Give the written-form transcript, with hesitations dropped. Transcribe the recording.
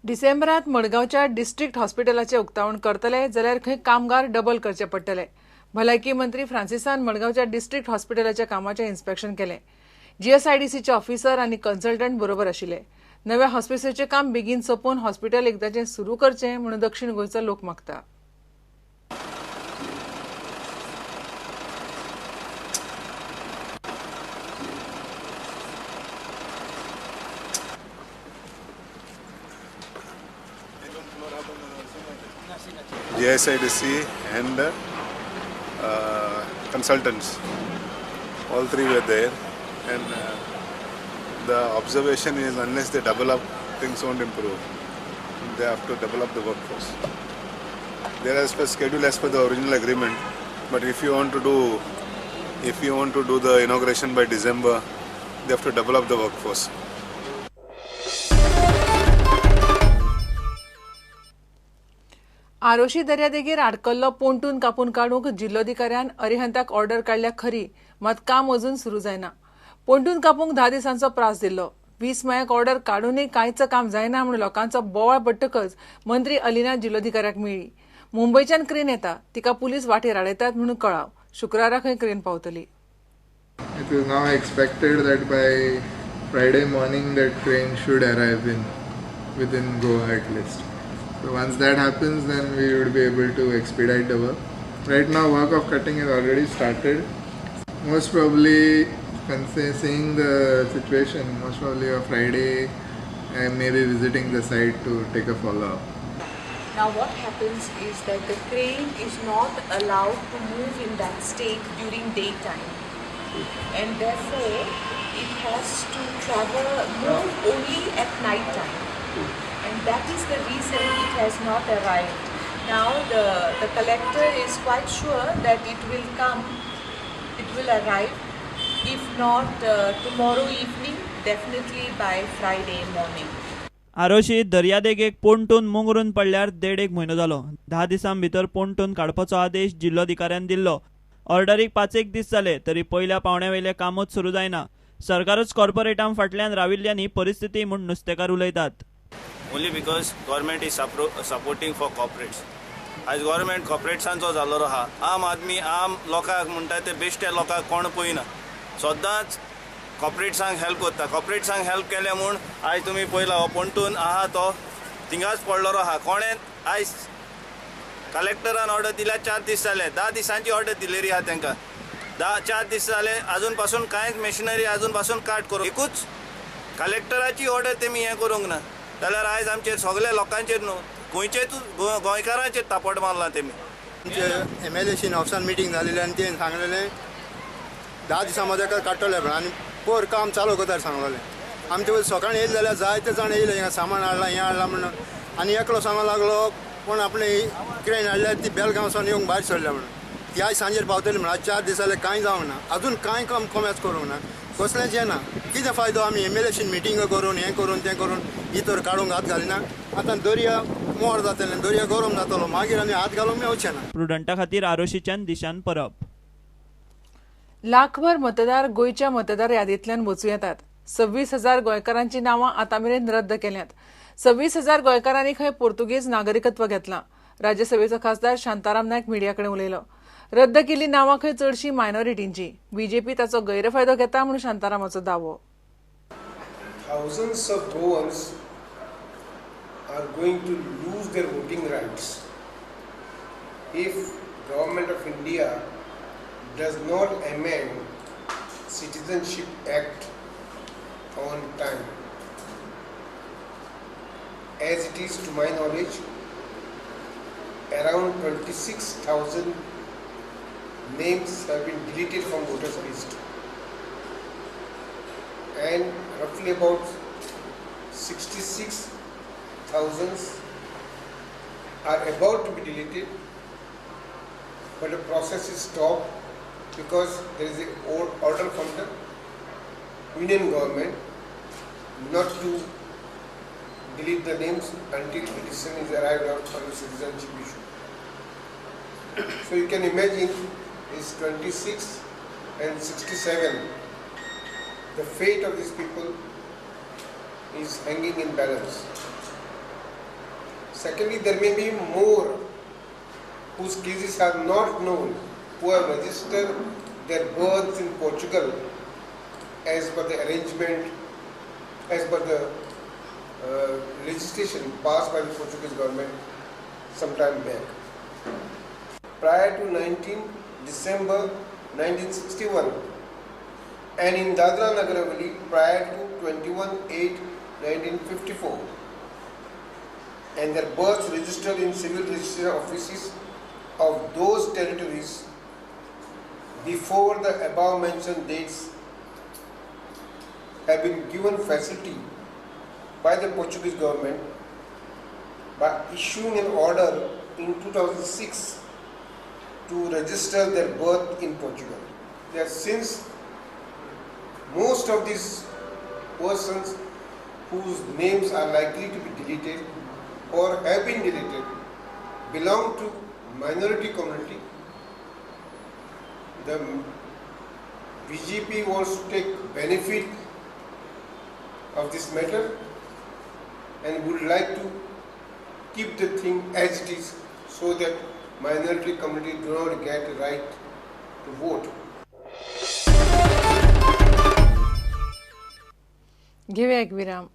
डिसेंबरात मडगांवच्या डिस्ट्रिक्ट हॉस्पिटलाचें उक्तावण करतले जाल्यार खंय कामगार डबल करचे पडटले. भलायकी मंत्री फ्रांसिसान मडगांवच्या डिस्ट्रिक्ट हॉस्पिटलाच्या कामाचें इन्स्पेक्शन केलें. जीएसआयडीसीचे ऑफिसर आनी कन्सल्टंट बरोबर आशिल्ले. नव्या हॉस्पिटलाचें काम बेगीन सोंपोवन हॉस्पिटल एकदाचें सुरू करचें म्हणून दक्षिण गोंयचो लोक मागता. GSIDC and consultants, all three were there, and the observation is unless they develop, things won't improve. They have to develop the workforce. They are as per schedule, as per the original agreement, but if you want to do the inauguration by December, they have to develop the workforce. Aroshi दर्यादेगेर आडकल्लो pontoon कापून काडूंक जिल्लोधिकाऱ्यान अरिहंताक order काडल्या खरी, मात काम अजून सुरू जायना. पोंटून कापूंक 10 दिसांचो प्रास दिल्लो. 20 मयाक ऑर्डर काडूनय कांयच काम जायना म्हूण लोकांचो बोवाळ पडटकच मंत्री अलिना जिल्लोधिकाऱ्याक मेळ्ळी. मुंबयच्यान क्रेन येता, तिका पुलीस वाटेर आडयतात म्हणून कळाव. शुक्रारा खंय क्रेन पावतली. It is now expected that by Friday morning that crane should arrive in within Goa at least. So once that happens, then we would be able to expedite the work. Right now, work of cutting is already started. Most probably, seeing the situation, most probably on Friday, I may be visiting the site to take a follow-up. Now what happens is that the crane is not allowed to move in that state during daytime, and therefore it has to travel, move only at night time. And that is the reason it has not arrived. Now the collector is quite sure that it will come, it will arrive, if not tomorrow evening, definitely by Friday morning. Aroshi दर्यादेगेक pontoon मुंगरून पडल्यार 1.5 म्हयनो जालो. 10 दिसां भितर pontoon काडपाचो आदेश जिल्लोधिकाऱ्यान दिल्लो. ऑर्डरीक 5-1 दीस जाले तरी पयल्या पावण्यावेलें कामूच सुरू जायना. सरकारच कॉर्पोरेटां फाटल्यान राविल्ल्यानी परिस्थिती म्हूण नुस्तेकार उलयतात. Only because government is supporting for corporates. आयज गव्हर्मेंट कॉर्पोरेट्सांचो जाल्लो आहा. आम आदमी, आम लोकांक म्हणटा ते बेश्टे लोकांक कोण पळयना, सदांच कॉर्पोरेट्सांक हेल्प करता. कॉर्पोरेट्सांक हेल्प केलें म्हूण आयज तुमी पळयला हो pontoon आहा तो थिंगाच पडलेलो आहा. कोणें आयज कलेक्टरान ऑर्डर दिल्या 4 दीस जाले, 10 दिसांची ऑर्डर दिलेली आहा तांकां. 4 दीस जाले अजून पासून कांयच मशिनरी अजून पासून काट करूंक, एकूच कलेक्टराची ऑर्डर तेमी हें करूंक ना जाल्यार आयज आमचेर सगळ्या लोकांचेर न्हू गोंयचेच गोंयकारांचेर तापट मारला तेमी. आमचे MLA ऑफिसान मिटींग जालेली आनी तेणें सांगलेलें 10 दिसां मदें काडटले म्हण आनी पोर काम चालू करता सांगलेलें. आमचे वयर सकाळीं येयले जाल्यार जायते जाण येयले, हिंगा सामान हाडलां हें हाडलां म्हणून, आनी एकलो सांगूंक लागलो कोण आपणें क्रेन हाडल्या ती बेलगांवसान येवंक भायर सरल्या म्हणून, ती आयज सांजेर पावतली म्हणून. आज 4 दीस जाले कांय जावंक ना, अजून कांय काम कोमेस करूंक ना, कसलेंच हें ना. कितें फायदो आमी MLA मिटींगो करून हें करून तें करून ही तर काडूंक हात घालिना. आतां दर्या मोर जातलें, दर्या गरम जातलो, मागीर आमी हात घालूंक मेवचें ना. प्रुडंटा खातीर आरोशीच्यान दिशान परब. लाखभर मतदार गोंयच्या मतदार यादींतल्यान वचूं येतात. 26,000 गोंयकारांची नांवां आतां मेरेन रद्द केल्यांत. 26,000 गोंयकारांनी खंय पोर्तुगीज नागरिकत्व घेतलां. राज्यसभेचो खासदार शांताराम नायक मिडिया कडेन उलयलो. रद्द केल्ली नांवां खंय चडशीं मायनॉरिटींची. बीजेपी ताचो गैरफायदो घेता म्हूण शांतारामाचो दावो. Thousands of Goans are going to lose their voting rights if Government of India does not amend Citizenship Act on time. As it is, to my knowledge, around 26,000 names have been deleted from voters list, and roughly about 66,000 are about to be deleted, but the process is stopped because there is an order from the Union government not to delete the names until a decision is arrived at on the citizenship issue. So you can imagine is 26 and 67. The fate of these people is hanging in balance. Secondly, there may be more whose cases are not known, who have registered their births in Portugal as per the arrangement, as per the legislation passed by the Portuguese government some time back. Prior to 19 December 1961 and in Dadra Nagar Haveli prior to 21/8/1954, and their births registered in civil register offices of those territories before the above mentioned dates have been given facility by the Portuguese government by issuing an order in 2006 to register their birth in Portugal. There, since most of these persons whose names are likely to be deleted or have been deleted belong to minority community, the BJP wants to take benefit of this matter and would like to keep the thing as it is so that minority community do not get the right to vote. घेऊया एक विराम.